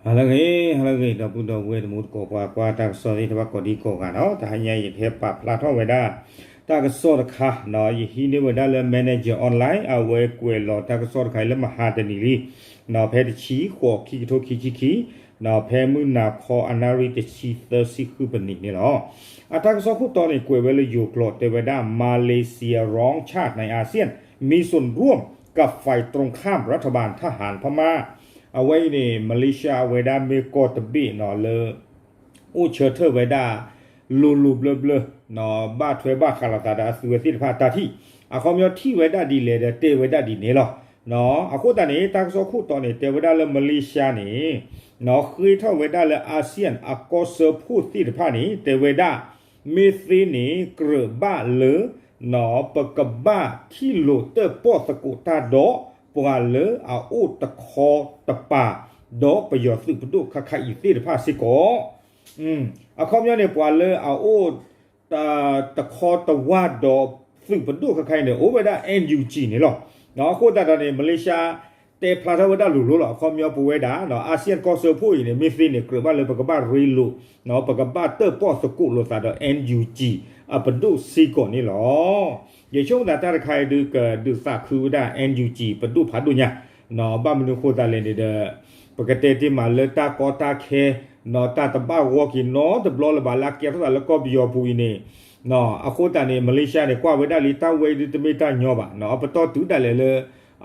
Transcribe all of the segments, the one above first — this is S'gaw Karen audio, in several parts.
ဟါလၢအဂ့ၤ ဟါလၢအဂ့ၤ ဒီပုၢ်ဒီဝဲၢ်တံၤသကိး ပှၤကွၢ်တၢ်ကစီၣ်သ့ၣ်တဖၣ်ကိးဒံကိးဂၤနီၤ, တဟါညါယကဟဲပာ်ဖျါထီၣ်ဝဲဒၣ် တၢ်ကစီၣ်တခါနီၤ, ယဟံးန့ၢ်ဝဲဒၣ်လၢ Manager Online အဝဲကွဲးလီၤတၢ်ကစီၣ်တခါအံၤလၢမဟါတနံၤလံ, နီၤ ဖဲတဆံဃိး ခံကထိခံဆံခံ, နီၤ ဖဲမုၢ်နၤခီအနၣ်ရံၣ်တဆံသၢဆံဃုပနံးန့ၣ်လီၤ. အတၢ်ကစီၣ်ခိၣ်တီန့ၣ် ကွဲးဝဲလၢယိၤကျိာ် တဲဝဲဒၣ် Malaysia ร้องชาติในอาเซียน มีส่วนร่วมกับฝ่ายตรงข้ามรัฐบาลทหารพม่า အဝဲအံၤန့ၣ် မလ့ၡါအဝဲဒၣ်မ့ၢ်ကီၢ်တဘ့ၣ်နီၤလၢ အိၣ်ဆၢထၢၣ်ဝဲဒၣ် လိၤလိၤဘျၢဘျၢ ဘၣ်ထွဲဘၣ်ဃးလိာ်သးဒီးအသုးဝဲသ့ၣ်တဖၣ်အတၢ်ထံၣ်, အခီပညီထံၣ်ဝဲဒၣ်ဒ်လဲၣ်ဒီးတဲဝဲဒၣ်ဒ်န့ၣ်လီၤ. အဃိသတးန့ၣ် တၢ်ကစီၣ်ခိၣ်တီန့ၣ် တဲဝဲဒၣ်လၢမလ့ၡါန့ၣ် ဃ့ထီၣ်ဝဲဒၣ်လၢ ASEAN အကီၢ်စၢဖှိၣ်သ့ၣ်တဖၣ်န့ၣ် တဲဝဲဒၣ် မ့ၢ်သ့န့ၣ် ကြၢးဘၣ်လၢ ပကဘၣ်ထံၣ်လိာ်တၢၣ်ပီၣ်သကိးတၢ်ဒီး ပှၤလၢအအိၣ်တခီတပၤ ဒီးပယီၤသုးပဒိၣ်ခါခါအံၤသ့ၣ်တဖၣ်စ့ၢ်ကီး အခီပညီန့ၣ် ပှၤလၢအအိၣ် တခီတဝၢ်ဒီးသုးပဒိၣ်ခါခါအံၤန့ၣ် အိၣ်ဝဲဒၣ် NUG န့ၣ်လီၤ. အဃိသတးဒီးန့ၣ် မလ့ၡါ တဲဖျါထီၣ်ဝဲဒၣ်လိၤလိၤလီၤ. အခီပညီပဝဲဒၣ် ASEAN ကီၢ်စၢဖှိၣ်အံၤန့ၣ် မ့ၢ်သ့န့ၣ် ကြၢးဘၣ်လၢပကဘၣ်ရ့လိာ် ပကဘၣ်တၢၣ်ပီၣ်သကိးလိာ်သးဒီး NUG အပဒိၣ်စ့ၢ်ကီးန့ၣ်လီၤ. ယဆိကမိၣ်သးတၢ်တခါအံၤဒုးကဒုးသးခုဝဲဒၣ် NUG ပဒိၣ်ဖးဒိၣ်ညါ ဘၣ်မနုၤအဃိသတးလဲၣ်န့ၣ်ဒီး ပကတဲတ့ၢ်မးလၢတၢ်ကီတၢ်ခဲ တၢ်တဘၣ်ဂီၢ်က့ၤနီတဘျီလၢၤဘၣ်လၢအကဲထီၣ်သးလၢကီၢ်ပယီၤပူၤအံၤန့ၣ် အဃိသတးန့ၣ် မလ့ၡါန့ၣ် ကွၢ်ဝဲဒၣ်လံတၢ်ဝဲအံၤဒုးတမ့ၢ်တၢ်ညီဘၣ် အပတီၢ်တုၤဒၣ်လဲာ်လၢ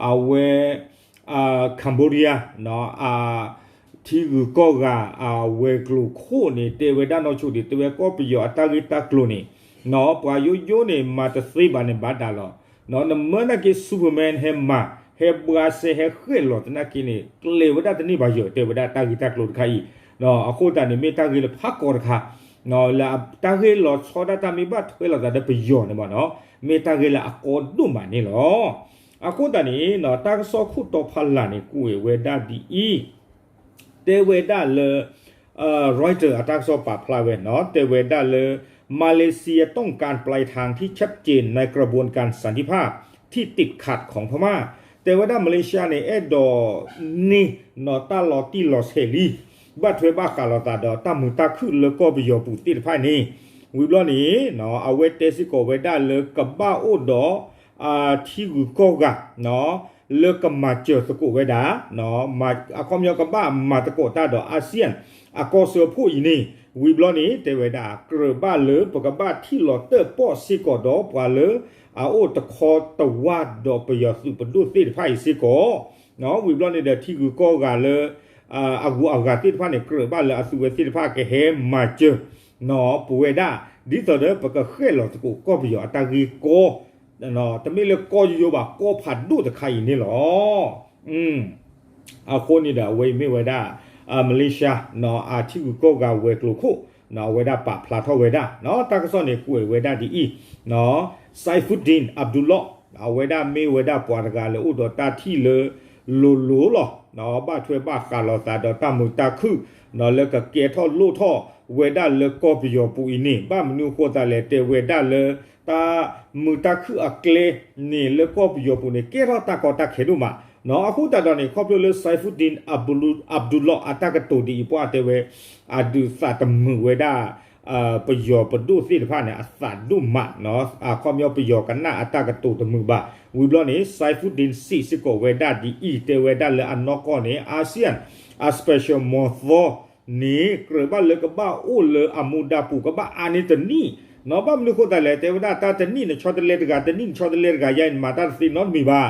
အဝဲ Cambodia ထံဂုၤကီၢ်ဂၤအဝဲၤကျိၤခိၣ်န့ၣ် တဲဝဲဒၣ်နီၢ်ဆိဒံး တဲဝဲကီၢ်ပယီၤအတၢ်ဂ့ၢ်တၢ်ကျိၤန့ၣ် ပှၤယိယိန့ၣ် မၤတသ့ဘၣ်န့ၣ်ဘၣ်ဒၣ်လီၤ. နမၢနာ်က့ Superman ဟဲမၤ ဟဲဘှါစဲ ဟဲဃဲၣ်လီၤသနာ်က့န့ၣ် ကျဲၤဝဲဒၣ်တန့ၢ်ဘၣ်ယီၤ တဲဝဲဒၣ်တၢ်ဂ့ၢ်တၢ်ကျိၤတခါအံၤ အဃိသတးန့ၣ် မ့ၢ်တၢ်ဂ့ၢ်လၢဖးကီတခါ လၢတၢ်ဂ့ၢ်လီၤဆီဒၣ်တၢ်မ့ၢ်ဘၣ်ထွဲလိာ်သးဒီးပယီၤန့ၣ်ဘၣ်နီၤ မ့ၢ်တၢ်ဂ့ၢ်လၢအကီဒိၣ်မးန့ၣ်လီၤ. အဃိသတးန့ၣ် တၢ်ကစီၣ်ခိၣ်တီဖးလၢ်န့ၣ် ကွဲးဝဲဒၣ်ဒ်အံၤ တဲဝဲဒၣ်လၢ Reuters အတၢ်ကစီၣ်ပာ်ဖျါဝဲနီၤ တဲဝဲဒၣ်လၢ มาเลเซียต้องการปลายทางที่ชัดเจนในกระบวนการสันติภาพที่ติดขัดของพม่า တဲဝဲဒၣ်မလ့ၡါန့ၣ် အဲၣ်ဒိးန့ၢ်နီၤတၢ်လီၤတံၢ်လီၤဆဲးလံ ဘၣ်ထွဲဘၣ်ဃးလိာ်သးဒီးတၢ်မုာ်တၢ်ခုၣ်လၢကီၢ်ပယီၤပူၤသ့ၣ်တဖၣ်န့ၣ် ဝံၤဘျီန့ၣ် အဝဲတဲစ့ၢ်ကီးဝဲဒၣ်လၢကဘၣ်အိၣ်ဒီး ထံဂုၤကီၢ်ဂၤ လၢကမၤစၢၤသကိးဝဲဒၣ် အခီပညီကဘၣ်မၤသကိးတၢ်ဒီး ASEAN အကီၢ်စၢဖှိၣ်အံၤန့ၣ် ဝံၤဘျီန့ၣ် တဲဝဲဒၣ် ကြၢးဘၣ်လၢပကဘၣ်ထံၣ်လီၤတၢၣ်ပီၣ်စ့ၢ်ကီးဒီးပှၤလၢ အအိၣ်တခီတဝၢ်ဒီးပယီၤသုးပဒိၣ်သ့ၣ်တဖၣ်အံၤစ့ၢ်ကီး ဝံၤဘျီန့ၣ်ဒီးထံဂုၤကီၢ်ဂၤလၢ အဂုၤအဂၤသ့ၣ်တဖၣ်န့ၣ် ကြၢးဘၣ်လၢအသုးဝဲသ့ၣ်တဖၣ်ကဟဲမၤစၢၤ ပဝဲဒၣ် ဒ်သိးဒီးပကဃဲၣ်လီၤသကိးကီၢ်ပယီၤအတၢ်ဂ့ၢ်ကီ တမ့ၢ်လၢကီၢ်ယိယိဘၣ် ကီၢ်ဖးဒိၣ်တခါအံၤန့ၣ်လီၤ. အဃိန့ၣ်ဒီးအဝဲအံၤမ့ၢ်ဝဲဒၣ် မလ့ၡါ အထံဂုၤကီၢ်ဂၤဝဲၤကျိၤခိၣ် အဝဲဒၣ်ပာ်ဖျါထီၣ်ဝဲဒၣ် တၢ်ကစီၣ်န့ၣ်ကွဲးဝဲဒၣ်ဒ်အံၤ Saifuddin Abdullah အဝဲဒၣ်မ့ၢ်ဝဲဒၣ်ပှၤတဂၤလၢအိၣ်ဒီးတၢ်ထံၣ်လၢ လိၤလိၤလီၤ ဘၣ်ထွဲဘၣ်ဃးလိာ်သးဒီးတၢ်မုာ်တၢ်ခုၣ် လၢကကဲထီၣ်လိၣ်ထီၣ်ဝဲဒၣ်လၢကီၢ်ပယီၤပူၤအံၤန့ၣ် ဘၣ်မနုၤအဃိသတးလဲၣ် တဲဝဲဒၣ်လၢ တၢ်မုာ်တၢ်ခုၣ်အကျဲန့ၣ် လၢကီၢ်ပယီၤပူၤန့ၣ် ကဲထီၣ်တၢ်ကီတၢ်ခဲဒိၣ်မး အဃိသတးဒီးန့ၣ် ခီဖျိလၢ Saifuddin Abdul- Abdullah အတၢ်ကတိၤဒ်အံၤ ပှၤတဲဝဲ အဒုးသးတမုာ်ဝဲဒၣ် ပယီၤပဒိၣ်သ့ၣ်တဖၣ်န့ၣ် အသးဒိၣ်မး အခီပညီပယီၤကနၣ်အတၢ်ကတိၤတမုာ်ဘၣ် ဝံၤဘျီန့ၣ် Saifuddin စံးစ့ၢ်ကီးဝဲဒၣ်ဒ်အံၤ တဲဝဲဒၣ်လၢအနီၢ်ကီၢ်န့ၣ် ASEAN အ special မီၤသီန့ၣ် ကြၢးဘၣ်လၢကဘၣ်အိၣ်လၢအမူဒါပူၤ ကဘၣ်အါန့ၢ်တနံၣ် ဘၣ်မနုၤအဃိသတးလဲၣ် တဲဝဲဒၣ်တၢ်တနံၣ်နဆီတလဲတဂၤ တနံၣ်နဆီတလဲတဂၤ ယၤအံၤနမၤတၢ်တသ့နီတမံၤဘၣ်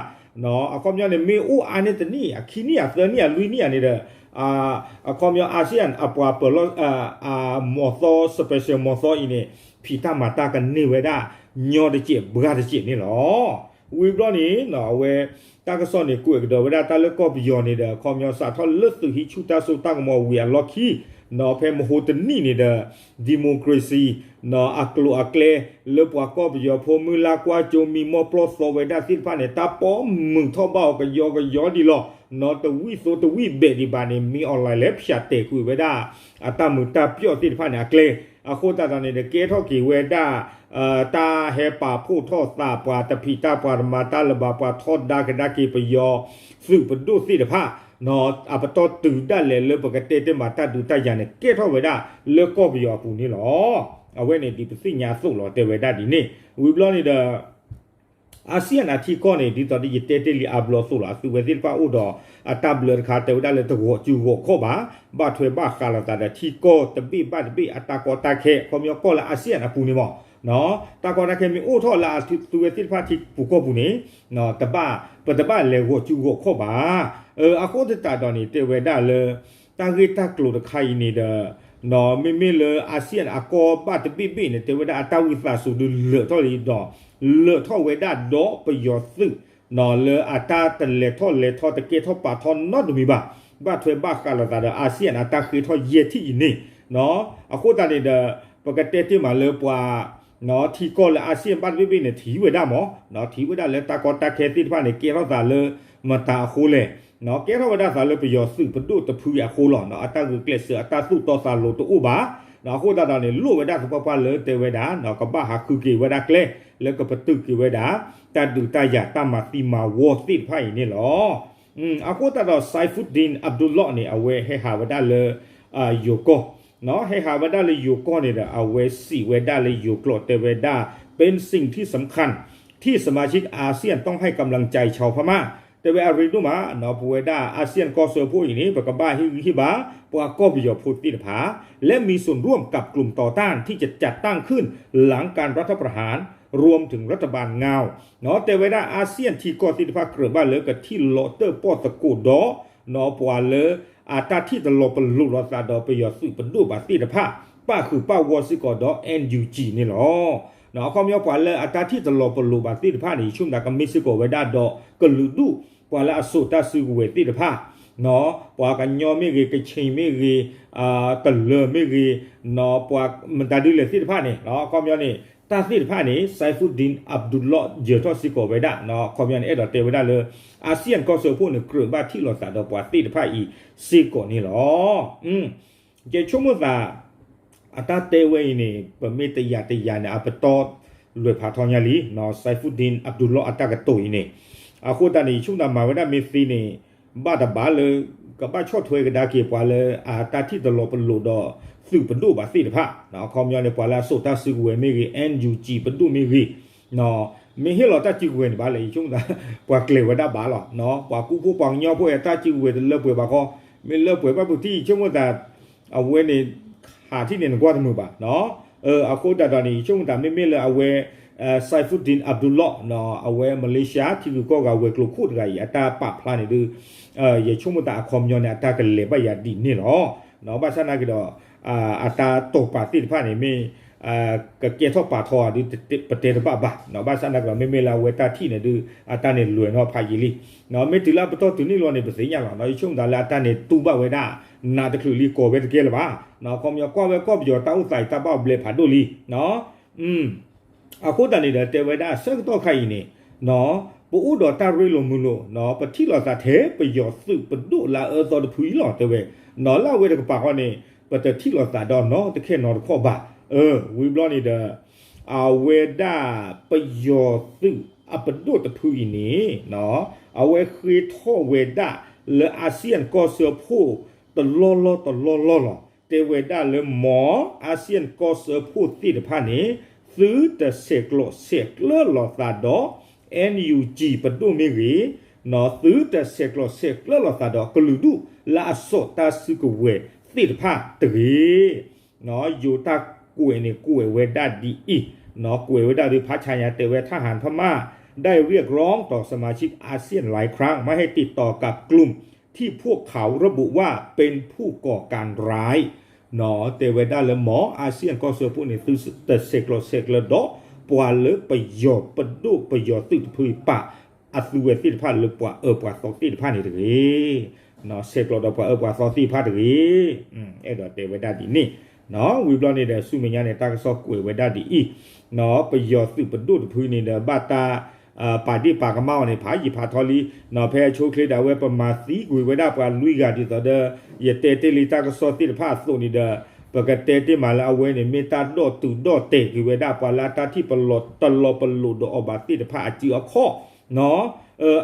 အခီပညီန့ၣ် မ့ၢ်အိၣ်အါန့ၢ်တနံၣ် အခံနံၣ် အသၢနံၣ် အလွံၢ်နံၣ်ဧါန့ၣ်ဒီး အခီပညီ ASEAN အပှၤပၢၤလီၢ် မီၤသီ special မီၤသီအံၤန့ၣ် ဖံးတၢ်မၤတၢ်ကန့ၢ်ဝဲဒၣ် ညီတစဲးဘှါတစဲးန့ၣ်လီၤ. ဝံၤဘျီန့ၣ် အဝဲ တၢ်ကစီၣ်န့ၣ် ကွဲးကဒီးဝဲဒၣ်တၢ်လၢကီၢ်ပယီၤန့ၣ်ဒီး အခီပညီစးထီၣ်လၢသုးဟံးဆူၣ်တၢ်စိတၢ်ကမီၤဝံၤအလီၢ်ခံ ဖဲမဟိတနံၣ်န့ၣ်ဒီး democracy အကျိၤအကျဲ လၢပှၤကီၢ်ပယီၤဖိမုၢ်လၢ်ကွၢ်စိမံၤ မီၢ်ပျီၢ်သီဝဲဒၣ်သ့ၣ်တဖၣ်န့ၣ် တၢ်ပိာ်မုၣ်ထီၣ်ဘၣ်အီၤကယီကယီဒံးလီၤ. နီၢ်တဝံၣ်သိတဝံၣ်ဘဲးဒံးဘၣ်န့ၣ် မ့ၢ် online လဲၤဖၠးတဲာ်ကွံာ်ဝဲဒၣ် အတၢ်မုာ်တၢ်ပျီၣ်သ့ၣ်တဖၣ်န့ၣ်အကျဲ အဃိသတးဒီးန့ၣ်ဒီး ကဲထီၣ်က့ၤဝဲဒၣ် တၢ်ဟဲပာ်ဖှိၣ်ထီၣ်သး ပှၤတဖံးတၢ် ပှၤတမၤတၢ်လၢၤဘၣ် ပှၤထီဒါကဒါက့ၤပယီၤသုးပဒိၣ်သ့ၣ်တဖၣ် အပတီၢ်တုၤဒၣ်လဲာ်လၢပကတဲတ့ၢ်မးတၢ်ဒုးတၢ်ယၤန့ၣ် ကဲထီၣ်ဝဲဒၣ်လၢကီၢ်ပယီၤအပူၤန့ၣ်လီၤ. အဝဲန့ၣ်ဒ်ပသ့ၣ်ညါအသိးလီၤ တဲဝဲဒၣ်ဒ်န့ၣ် ဝံၤဘျီန့ၣ်ဒီး အၣ်စံၣ်ယၣ်အထံကီၢ်န့ၣ် ဒ်သိးဒီးယတဲတ့ၢ်လံအါဘျီအသိးလီၤ. အသုးဝဲသ့ၣ်တဖၣ်အိၣ်ဒီးအတၢ်ဘျၢတခါ တဲဝဲဒၣ်လၢတဂီၤစုဂီၤခီၣ်ဘၣ်, ဘၣ်ထွဲဘၣ်ဃးလိာ်သးဒီးထံကီၢ်တဘ့ၣ်ဘၣ်တဘ့ၣ် အတၢ်ကီတၢ်ခဲ ခီပညီကီၢ်လၢအၣ်စံၣ်ယၣ်အပူၤန့ၣ်မး တၢ်ကီတၢ်ခဲမ့ၢ်အိၣ်ထီၣ်လၢအသုးဝဲသ့ၣ်တဖၣ်ထံပူၤကီၢ်ပူၤန့ၣ် တဘၣ် ပတဘၣ်လဲၤဂီၤစုဂီၤခီၣ်ဘၣ်. အဃိသတးဒီးန့ၣ် တဲဝဲဒၣ်လၢ တၢ်ဂ့ၢ်တၢ်ကျိၤတခါအံၤန့ၣ်ဒီး မ့မ့ၢ်လၢအၣ်စံၣ်ယၣ်အကီၢ်ဘၣ်တဘ့ၣ်ဘ့ၣ်န့ၣ် တဲဝဲဒၣ်အတၢ်ဝံသးစူၤဒုးလၢာ်ထီၣ်လံဒီး လၢာ်ထီၣ်ဝဲဒၣ်ဒီးပယီၤသုး လၢအတၢ်တလဲၤထီၣ်လဲၤထီၣ်တကဲထီၣ်ပာ်ထီၣ်နီတမံၤဘၣ်, ဘၣ်ထွဲဘၣ်ဃးလိာ်သးဒီးအၣ်စံၣ်ယၣ်အတၢ်ဃ့ထီၣ်ယဲၢ်ထံၣ်အံၤန့ၣ် အဃိသတးန့ၣ်ဒီး ပကတဲတ့ၢ်မးလၢပှၤ ထံကီၢ်လၢအၣ်စံၣ်ယၣ်ဘၣ်တဘ့ၣ်ဘ့ၣ်န့ၣ် ထံၣ်ဝဲဒၣ်မး ထံၣ်ဝဲဒၣ်လၢတၢ်ကီတၢ်ခဲသ့ၣ်တဖၣ်န့ၣ် ကဲထီၣ်သးလၢမတၤအဃိလဲၣ်, ကဲထီၣ်ဝဲဒၣ်သးလၢပယီၤသုးပဒိၣ်တဖုအံၤအဃိလီၤ. အတၢ်ဂုာ်ကျဲးစၢးအတၢ်သူၣ်တီသးလိၤတအိၣ်ဘၣ်, အဃိသတးဒီးန့ၣ် လိၣ်ဝဲဒၣ်သပှၢ်ပှၢ်လၢတဲဝဲဒၣ် ကဘၣ်ဟးဃုက့ၤဝဲဒၣ်ကျဲ လၢကပတုာ်က့ၤဝဲဒၣ် တၢ်ဒုးတၢ်ယၤတၢ်မၤသံမၤဝီသ့ၣ်တဖၣ်အံၤန့ၣ်လီၤ. အဃိသတးဒီး Saifuddin Abdullah န့ၣ် အဝဲဟဲဟးဝဲဒၣ်လၢ ယိၤကီၢ် ဟဲဟးဝဲဒၣ်လၢယိၤကီၢ်န့ၣ်ဒီး အဝဲစံးဝဲဒၣ်လၢယိၤကျိာ်တဲဝဲဒၣ် เป็นสิ่งที่สำคัญที่สมาชิกอาเซียนต้องให้กำลังใจชาวพม่า တဲဝဲအရ့ဒိၣ်မး ပဝဲဒၣ်အၣ်စံၣ်ယၣ်ကီၢ်စၢဖှိၣ်အံၤန့ၣ် ပကဘၣ်ဟ့ၣ်ဂံၢ်ဟ့ၣ်ဘါ ပှၤကီၢ်ပယီၤဖိသ့ၣ်တဖၣ် และมีส่วนร่วมกับกลุ่มต่อต้านที่จะจัดตั้งขึ้นหลังการรัฐประหาร รวมถึงรัฐบาลเงา တဲဝဲဒၣ်အၣ်စံၣ်ယၣ်ထံကီၢ်သ့ၣ်တဖၣ်ကြၢးဘၣ်လၢကထံၣ်လီၤတၢၣ်ပီၣ်သကိးဒီး ပှၤလၢအတၢ်ထံၣ်တလီၤပလိာ်လိာ်သးဒီးပယီၤသုးပဒိၣ်ဘၣ်သ့ၣ်တဖၣ် ပၣ်ဃုာ်ပၣ်ဂီၢ်စ့ၢ်ကီးဒီး NUG န့ၣ်လီၤ. အခီပညီပှၤလၢအတၢ်ထံၣ်တလီၤပလိာ်ဘၣ်သ့ၣ်တဖၣ်န့ၣ် ယဆိကမိၣ်သးကမ့ၢ်စ့ၢ်ကီးဝဲဒၣ်ဒီးကလုာ်ဒူၣ် ပှၤလၢအစိာ်တၢ်စုကဝဲၤသ့ၣ်တဖၣ် ပှၤကညီမ့ၢ်ဂ့ၤ ကခ့ၣ်မ့ၢ်ဂ့ၤ ကလၢၤမ့ၢ်ဂ့ၤ ပှၤမတၤဒ်လဲၣ်သ့ၣ်တဖၣ်န့ၣ် အခီပညီန့ၣ် တၢ်သ့ၣ်တဖၣ်န့ၣ် Saifuddin Abdullah ယၢၤထီၣ်စ့ၢ်ကီးဝဲဒၣ် အခီပညီန့ၣ် အဲၣ်ဒိးတဲဝဲဒၣ်လၢ အၣ်စံၣ်ယၣ်ကီၢ်စၢဖှိၣ်န့ၣ် ကြၢးဘၣ်ထံၣ်လိာ်သးဒီးပှၤသ့ၣ်တဖၣ်အံၤစ့ၢ်ကီးန့ၣ်လီၤ. ယဆိကမိၣ်သး အတၢ်တဲဝဲအံၤန့ၣ် ပမ့ၢ်တယာ်တယာ်န့ၣ် အပတီၢ်လွဲၢ်ဖးထီညါလံ Saifuddin Abdullah အတၢ်ကတိၤအံၤန့ၣ် အဃိသတးန့ၣ် ယဆိကမိၣ်သးမၤဝဲဒၣ်မ့ၢ်သ့န့ၣ် ဘၣ်တဘၣ်လၢ ကဘၣ်ဆီၣ်ထွဲကဒါက့ၤပှၤလၢအတၢ်ထံၣ်တလီၤပလိာ်ဒီးသုးပဒိၣ်ဘၣ်သ့ၣ်တဖၣ် အခီပညီန့ၣ် ပှၤလၢအစိာ်တၢ်စုကဝဲၤမ့ၢ်ဂ့ၤ NUG ပဒိၣ်မ့ၢ်ဂ့ၤ မ့ၢ်ဟ့ၣ်လီၤတၢ်စုကဝဲၤန့ၣ်ဘၣ်လဲၣ် ယဆိကမိၣ်သး ပှၤကျဲၤဝဲဒၣ်ဘၣ်လီၤ. ပှၤကူဖိပှၤကညီဖိအတၢ်စုကဝဲၤတလၢပှဲၤဘၣ်ခီ မ့ၢ်လၢပှဲၤဘၣ်ပူၤထံၣ် ယဆိကမိၣ်သး အဝဲန့ၣ် ဟးထံၣ်န့ၣ်နကွၢ်တမုာ်ဘၣ် အဃိသတးဒီးန့ၣ် ယဆိကမိၣ်သးမ့မ့ၢ်လၢအဝဲ Saifuddin Abdullah အဝဲ Malaysia ထံဂုၤကီၢ်ဂၤဝဲၤကျိၤခိၣ်တဂၤအံၤ အတၢ်ပာ်ဖျါန့ၣ်ဒုး ယဆိကမိၣ်သးအခီပညီန့ၣ် အတၢ်ကလဲၤဘၣ်ယၤဒ်န့ၣ်လီၤ. ဘၣ်ဆၣ်သနာ်က့ဒီး အတၢ်တိာ်ပာ်သ့ၣ်တဖၣ်န့ၣ် မ့ၢ် ကကဲထီၣ်ပာ်ထီအီၤဒုး ပတဲတဘၣ်ဘၣ်. ဘၣ်ဆၣ်သနာ်က့ဒီး မ့မ့ၢ်လၢအဝဲတၢ်ထံၣ်န့ၣ်ဒုး အတၢ်န့ၣ်လွဲၢ်နီၢ်ဖးယံာ်လံ. မ့ၢ်တုၤလၢအပတီၢ်တုၤန့ၣ်လီၤန့ၣ် ပသ့ၣ်ညါလီၤ. ယဆိကမိၣ်သးလၢအတၢ်န့ၣ်တူၢ်ဘၣ်ဝဲဒၣ် နးတချုးလံကိးဝဲတကဲလၢၤဘၣ်. အခီပညီကွၢ်ဝဲကီၢ်ပယီၤတၢ်အိၣ်သးအံၤတၢ်ဘၣ်ဘျဲးဖးဒိၣ်လံ အဃိသတးန့ၣ်ဒီး တဲဝဲဒၣ်ဆၢကတီၢ်ခါအံၤန့ၣ် ပအိၣ်ဒီးတၢ်ရ့လိာ်မုာ်လိာ် ပထံၣ်လိာ်သးထဲပယီၤသုးပဒိၣ်လၢအအၢသီတဖုအံၤလီၤ တဲဝဲ လၢအဝဲတကပၤဃီန့ၣ် ပတထံၣ်လိာ်သးဒီးနီတခဲနီတခီၣ်ဘၣ်. ဝံၤဘျီန့ၣ်ဒီး အဝဲဒၣ်ပယီၤသုးအပဒိၣ်တဖုအံၤန့ၣ် အဝဲဃ့ထီၣ်ဝဲဒၣ်လၢ ASEAN ကီၢ်စၢဖှိၣ်တလီၢ်လီၢ်တလီၢ်လီၢ်လီၤ. တဲဝဲဒၣ်လၢမ့ၢ် ASEAN ကီၢ်စၢဖှိၣ်သ့ၣ်တဖၣ်န့ၣ် သုတဆဲးကျိးဆဲးကျၢလိာ်သးဒီး NUG ပဒိၣ်မ့ၢ်ဂ့ၤ, သုတဆဲးကျိးဆဲးကျၢလိာ်သးဒီးကလုာ်ဒူၣ်လၢအစိာ်တၢ်စုကဝဲၤသ့ၣ်တဖၣ်တဂ့ၤ. ယိၤတၢ်ကွဲးန့ၣ်ကွဲးဝဲဒၣ်ဒ်အံၤ, ကွဲးဝဲဒၣ်ဒ်ဖးဆါညါတဲဝဲ ทหารพม่าได้เรียกร้องต่อสมาชิกอาเซียนหลายครั้งไม่ให้ติดต่อกับกลุ่มที่พวกเขาระบุว่าเป็นผู้ก่อการร้าย တဲဝဲဒၣ်လၢမ့ၢ် ASEAN ကီၢ်စၢဖှိၣ်န့ၣ် သုတဆဲးကျိးဆဲးကျၢဒီး ပှၤလၢပယီၤပဒိၣ်ပယီၤသုးတဖုပာ်အသုဝဲသ့ၣ်တဖၣ်လၢပှၤအၢပှၤသီသ့ၣ်တဖၣ်န့ၣ်တဂ့ၤ. ဆဲးကျိးဒီးပှၤအၢပှၤသီသ့ၣ်တဖၣ်တဂ့ၤ. အဲၣ်ဒိးတဲဝဲဒၣ်ဒ်န့ၣ်, ဝံၤဘျီန့ၣ်ဒီး ဆူမဲာ်ညါန့ၣ် တၢ်ကစီၣ်ကွဲးဝဲဒၣ်ဒ်အံၤ, ပယီၤသုးပဒိၣ်တဖုန့ၣ်ဒီး ဘၣ်တၢ် ပာ်ဒ့ၣ်ပာ်ကမၣ်အီၤန့ၣ် ဖးယံာ်ဖးထီလံ. ဖဲအဆိအချ့ဒၣ်ဝဲ ပမၤသံကွံာ်ဝဲဒၣ်ပှၤလွံၢ်ဂၤဒ်သိးဒီး ယတဲတ့ၢ်လံတၢ်ကစီၣ်သ့ၣ်တဖၣ်အသိးန့ၣ်ဒီး ပကတဲတ့ၢ်မးလၢအဝဲန့ၣ် မ့ၢ်တၢ်ဒီၣ်တုာ်ဒီၣ်တဲာ်က့ၤဝဲဒၣ်ပှၤလၢအတၢ်ထံၣ်ပလီၢ်တလီၤပလိာ်ဒီးအီၤဘၣ်သ့ၣ်တဖၣ်အစုအခီၣ်,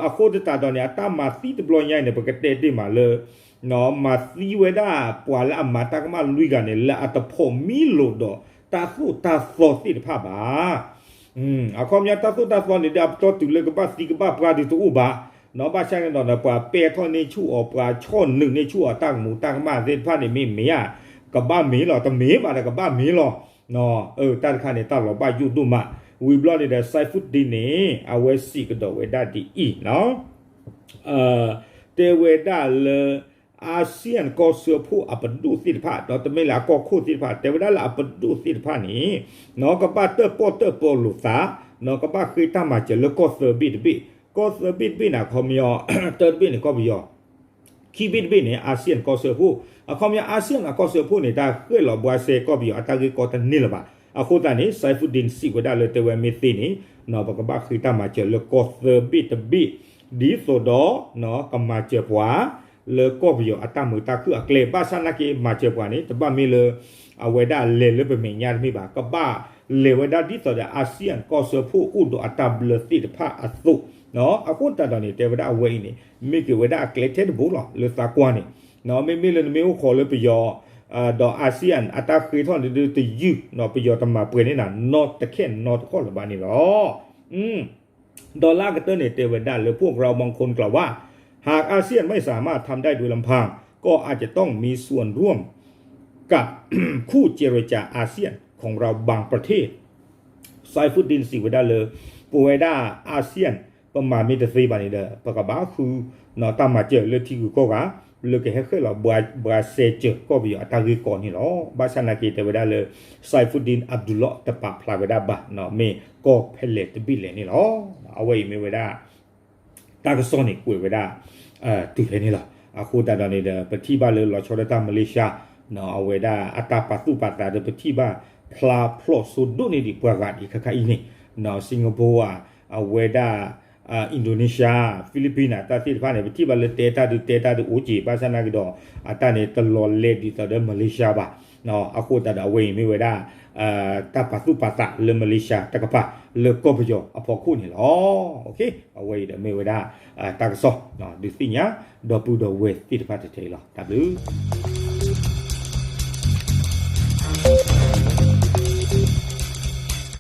အဃိသတးဒီးန့ၣ် အတၢ်မၤသံတဘျီညါအံၤန့ၣ် ပကတဲတ့ၢ်မးလၢ မၤသံဝဲဒၣ်ပှၤလၢအမၤတၢ်ကမၣ်လွံၢ်ဂၤန့ၣ် လၢအတဖိးမံလိာ်ဒီးတၢ်သိၣ်တၢ်သီသ့ၣ်တဖၣ်ဘၣ်. အခီပညီတၢ်သိၣ်တၢ်သီန့ၣ်ဒီး အပတီၢ်တုၤလၢကဘၣ်သံကဘၣ်ပှၢ်ဒုးတအိၣ်ဘၣ်, ဘၣ်ဆၣ်န့ၣ်ဒီး ပှၤပဲာ်ထီၣ်န့ၢ်ဆူၣ်အီၤ ပှၤဆီၣ်နုာ်န့ၢ်ဆူၣ်အီၤတၢ်ကမူၤတၢ်ကမၣ်သ့ၣ်တဖၣ်န့ၣ် မ့ၢ်မ့ၢ်ဧါ, ကဘၣ်မ့ၢ်လီၤ, တမ့ၢ်ဘၣ်ဒီးကဘၣ်မ့ၢ်လီၤ. တၢ်တခါန့ၣ် တၢ်လီၤဘၣ်ယိၣ်ဒိၣ်မး, ဝံၤဘျီန့ၣ်ဒီး Saifuddin န့ၣ် အဝဲစံးကဒီးဝဲဒၣ်ဒ်အံၤ တဲဝဲဒၣ်လၢ အၤစံယၣ်ကီၢ်စၢဖှိၣ်အပဒိၣ်သ့ၣ်တဖၣ် ဒီးတမ့ၢ်လၢအကီၢ်ခိၣ်သ့ၣ်တဖၣ် တဲဝဲဒၣ်လၢအပဒိၣ်သ့ၣ်တဖၣ်န့ၣ် ကဘၣ်တၢၣ်ပီၣ်တၢၣ်ပီလိာ်သး, ကဘၣ်ဃ့တၢ်မၤစၢၤလၢကီၢ်သၢဘ့ၣ်တဘ့ၣ်, ကီၢ်သၢဘ့ၣ်တဘ့ၣ်န့ၣ် အခီပညီ တၢတဘ့ၣ်န့ၣ် ကီၢ်ပယီၤ ခံဘ့ၣ်တဘ့ၣ်န့ၣ် အၤစံယၣ်ကီၢ်စၢဖှိၣ်, အခီပညီ အၤစံယၣ်အကီၢ်စၢဖှိၣ်န့ၣ် တၢ်ဃဲၣ်လီၤဘှါစဲကီၢ်ပယီၤအတၢ်ဂ့ၢ်ကီတန့ၢ်လၢၤဘၣ်. အဃိသတးန့ၣ် Saifuddin စံးဝဲဒၣ်လၢတဲဝဲမ့ၢ်သ့န့ၣ် ပကဘၣ်ဃ့တၢ်မၤစၢၤလၢကီၢ်သၢဘ့ၣ်တဘ့ၣ် ဒ်သိးဒီး ကမၤစၢၤပှၤ လၢကီၢ်ပယီၤအတၢ်မုာ်တၢ်ခုၣ်အကျဲ ဘၣ်ဆၣ်နာ်က့ မၤစၢၤပှၤန့ၣ် တဘၣ်မ့ၢ်လၢ အဝဲဒၣ်လဲၤလၢပမဲာ်ညါတမ့ၢ်ဘၣ်, ကဘၣ်လဲၤဝဲဒၣ်ဒ်သိးဒီး အၤစံယၣ်ကီၢ်စၢဖှိၣ်အိၣ်ဒီးအတၢ်ဘျၢသ့ၣ်တဖၣ်အသိး, အဃိသတးဒီးန့ၣ် တဲဝဲဒၣ်အဝဲအံၤန့ၣ် မ့ၢ်က့ၤဝဲဒၣ်အကျဲထဲတဘိလီၤ လၢသးကွၢ်န့ၣ်, မ့မ့ၢ်လၢနမ့ၢ်အိၣ်ခိးလၢပယီၤ ဒီးအၤစံယၣ်အတၢ်ဃ့ထီၣ်န့ၣ်ဒုးတယုၢ် ပယီၤတမၤပှဲၤန့ၢ်နၤ နီတခဲနီတခီၣ်လၢၤဘၣ်န့ၣ်လီၤ. ဒီးလၢအကတၢၢ်န့ၣ် တဲဝဲဒၣ်လၢ พวกเราบางคนกล่าวว่า หากอาเซียนไม่สามารถทำได้โดยลำพัง ก็อาจจะต้องมีส่วนร่วมกับคู่เจรจาอาเซียนของเราบางประเทศ Saifuddin စံးဝဲဒၣ်လၢ ပဝဲဒၣ်အၤစံယၣ် ပမၤမ့ၢ်တသ့ဘၣ်န့ၣ်ဒီး ပကဘၣ်ဃု တၢ်မၤစၢၤလၢထံဂုၤကီၢ်ဂၤ လၢကဟဲဃဲၣ်လီၤ ဘှါစဲစၢၤကီၢ်ပယီၤအတၢ်ဂ့ၢ်ကီန့ၣ်လီၤ. ဘၣ်ဆၣ်နာ်က့ တဲဝဲဒၣ်လၢ Saifuddin Abdullah တပာ်ဖျါဝဲဒၣ်ဘၣ် မ့ၢ်ကီၢ်ဖဲလဲၣ်တဘ့ၣ်လဲၣ်န့ၣ်လီၤ. အဝဲအံၤမ့ၢ်ဝဲဒၣ် တၢ်ကစီၣ်န့ၣ်ကွဲးဝဲဒၣ် တုၤဖဲန့ၣ်လီၤ. အဃိသတးဒီးန့ၣ်ဒီး ပထံၣ်ဘၣ်လၢလီၤဆီဒၣ်တၢ် Malaysia အဝဲဒၣ်အတၢ်ပာ်သူၣ်ပာ်သးဒီး ပထံၣ်ဘၣ်ဖျါဖျိးစိဒိၣ်န့ၢ်ဒံးပှၤဂၤဒံးခဲခါအံၤန့ၣ် Singapore အဝဲဒၣ် Indonesia, Philippines တၢ်သ့ၣ်တဖၣ်န့ၣ် ပထံၣ်ဘၣ်လၢတဲတၢ်ဒုးတဲတၢ်ဒုးအိၣ်က့ၤ ဘၣ်ဆၣ်နာ်က့ဒီး အတၢ်န့ၣ်တလီၤလဲဒ်သိးဒီး Malaysia ဘၣ်. အဃိသတးဒီးအဝဲအံၤမ့ၢ်ဝဲဒၣ် တၢ်ပာ်သူၣ်ပာ်သးလၢ Malaysia တကပၤ လၢကီၢ်ပယီၤအဖီခိၣ်န့ၣ်လီၤ. အဝဲအံၤဒီးမ့ၢ်ဝဲဒၣ် တၢ်ကစီၣ် ဒုးသ့ၣ်ညါ ဒီပုၢ်ဒီဝဲၢ်သ့ၣ်တဖၣ်ထဲအံၤလီၤ. တၢ်ဘျုး